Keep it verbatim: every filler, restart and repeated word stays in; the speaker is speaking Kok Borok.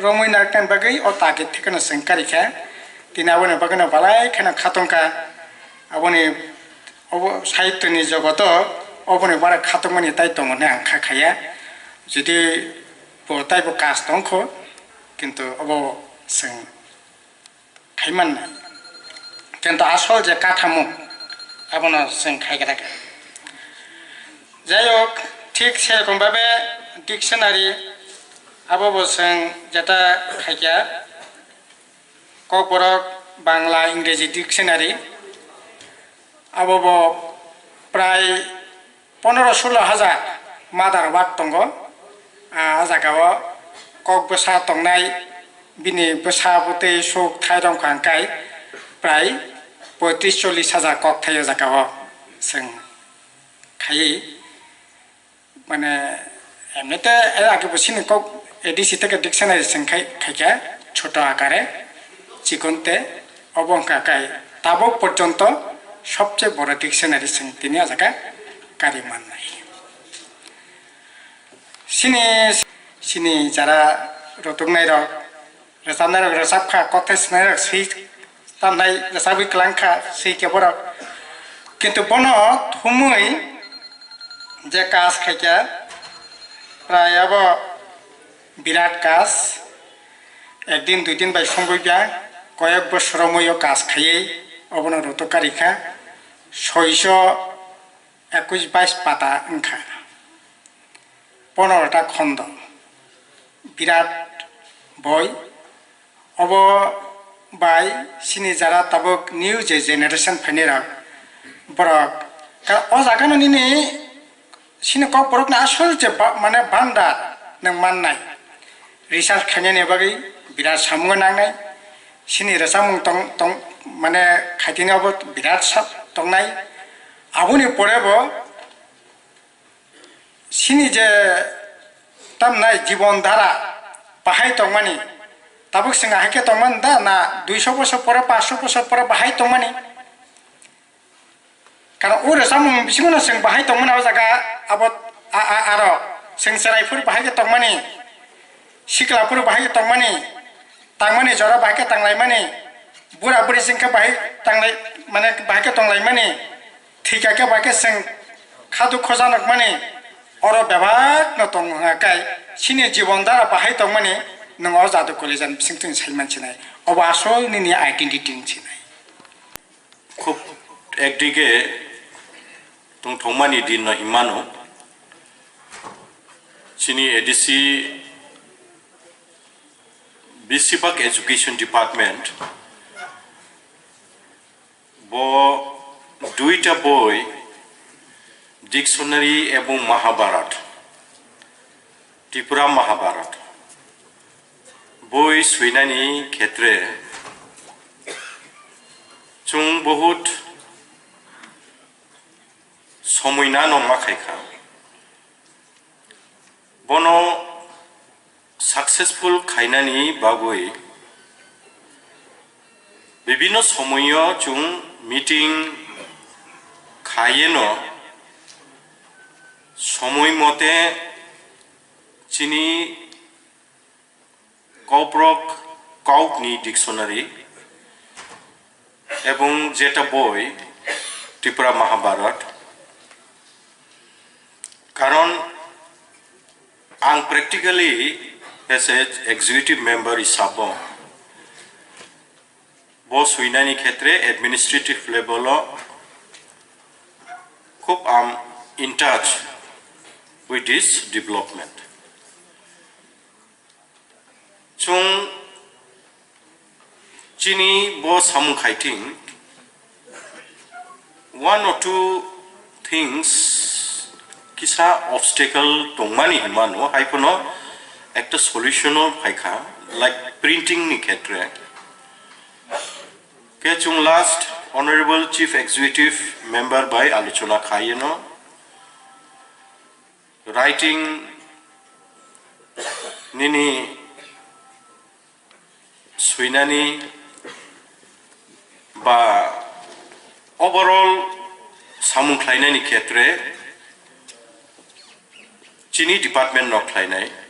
Romwi narwknani bagwi o target thekno chwng karikha. Tini aboni bagwino balai kheno khatungkha. Aboni obo sahitoni jogoto oboni bara khatungmani tai tongo hwnwi ang kha khaya. Jodi bo taibo kaj tongkho, kintu obo chwng khai mannai. Kintu asol je kathamo, abono chwng khai kha khe. Jai hok, thik serokom babe dictionary abo bo chwng jeta khai kha, Kokborok Bangla Ingreji dictionary, abo bo prai pondro sulo hajar mother word tongo. Ah, o jaga o kok bwsa tongnai, bini bwsa bwtwi suk thai rok hwnkha hwnkhe prai poitris chollis hajar kok thai o jaga o chwng khaiwi. Mane, emnite, eh, age bo sini kok A D C theke dictionary chwng khai, khaikha, choto akare, chikonte, obo wngkha kai tabuk porjonto sobse boro dictionary chwng tini o jaga kari mannai. Sini, sini jara rotuknai rok, rwchapnai rok rwchap kha, kokthai swnai rok swi tamnai rwchapwi kwlang kha, swi khe borok. Kintu bono thumwi je kaj khaikha, prai abo birat kaj, ekdin duidin bai songwi bya, koyek bosor romwi o kaj khaiwi obono rotok karikha, soiso ekush bais pata wngkha, ponorota khondo, birat boi. Obo bai sini jara tabuk new je generation phainai rok, borok ka-, o jaga no nini sini kokborok ni asol je ba-, mane bandar nwng mannai, research khainani bagwi birat samung nangnai. Sini rwchapmung tong, tong, mane khaitini obo birat sa-, tongnai. Aboni pore bo sini je tamnai jibon dhara bahai tongmani, tabuk chwng ahai khe tongmani da na duiso bosor pore, paanso bosor pore bahai tongmani? Karon o rwchapmung bisingo no chwng bahai tongmani o jaga abo a, a, aro chwng chwrai phuru bahai khe tongmani, sikla phuru bahai khe tongmani, tangmani jora bahai khe tanglaimani, bura buri chwng khe bahai tanglai, mane bahai khe tonglaimani, thwikha khe bahai khe chwng khadu khojanokmani, oro bebak no tongo hwnga kai sini jibon dhara bahai tongmani nwng o jadu kolijan bisingtwi sai mansinai, obo asol nini identity wngsinai. Khub ekdike tongthokmani din no himano. Chini A D C besibak Education Department bo duita boi, Dictionary ebong Mahabharat, Tripura Mahabharat boi swinani khetre chwng bohut somoi nano ma khaikha. Bono successful khainani bagwi bibinno somoio chwng meeting khaieno somoi mote chini Kokborok kokni dictionary ebong jeta boi Tripura Mahabharat. Karon ang practically as a executive member hisabo bo swinani khetre administrative level o khub am in touch with this development. Chwng chini bo samung khai thing, one or two things kisa obstacle tongmani hinmano, hai phano ekta solution o phaikha, like printing ni khetre. Khe chwng last Honorable Chief Executive Member bai alochona khaiyeno, writing nini swinani ba overall samung khlainani khetre chini department no khlainai.